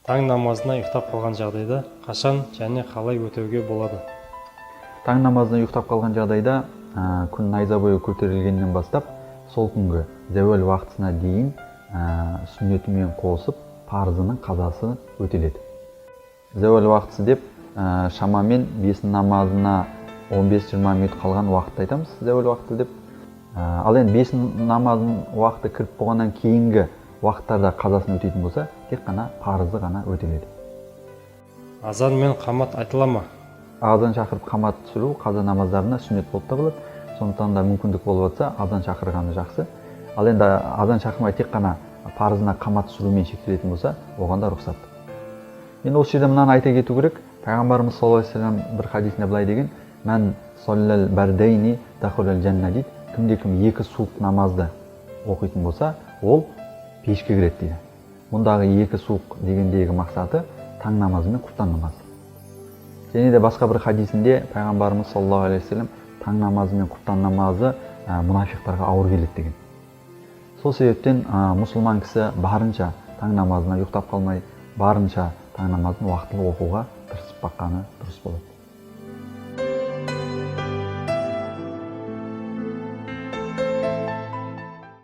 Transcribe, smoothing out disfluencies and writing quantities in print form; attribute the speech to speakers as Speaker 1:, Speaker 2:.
Speaker 1: Таң намазына ұйықтап қалған жағдайда қашан және қалай өтеуге болады?
Speaker 2: Таң намазына ұйықтап қалған жағдайда күн найза бойы көтерілгеннен бастап сол күнгі зәуәл уақытысына дейін сүннетімен қосып парызының қазасы өтеледі. Зәуәл уақытысы деп шамамен бесін намазына 15-20 минут қалған уақытты айтамыз зәуәл уақыты деп. Ал енді бесін намазының уақыты кіріп болғаннан кейінгі уақыттарда қазасын өтейтін болса, тек қана парызы ғана өтеледі.
Speaker 1: Азан мен қамат айтыла ма?
Speaker 2: Азан шақырып, қамат түсіру қаза намаздарына сүннет болып табылады. Сондықтан да мүмкіндік болып жатса, азан шақырғаны жақсы. Ал енді азан шақырмай, тек қана парызына қамат түсірумен шектелетін болса, оған да рұқсат. Енді осы жерде мынаны айта кету керек: Пайғамбарымыз саллаллаху алейхи вассалам бір хадисінде былай деген: «Мән соллал бардайни дахалал жанна», – дейді. Кімде кім екі суық намазды оқитын болса, ол пешке кіреді дейді. Мұндағы екі суық дегендегі мақсаты – таң намазы мен құптан намазы. Және де басқа бір хадисінде Пайғамбарымыз саллаллаху алейхи вассалам таң намазы мен құптан намазы мұнафиқтарға ауыр келеді деген. Сол себептен мұсылман кісі барынша таң намазына ұйықтап қалмай, барынша таң намазын уақытылы оқуға тырысып баққаны дұрыс болады.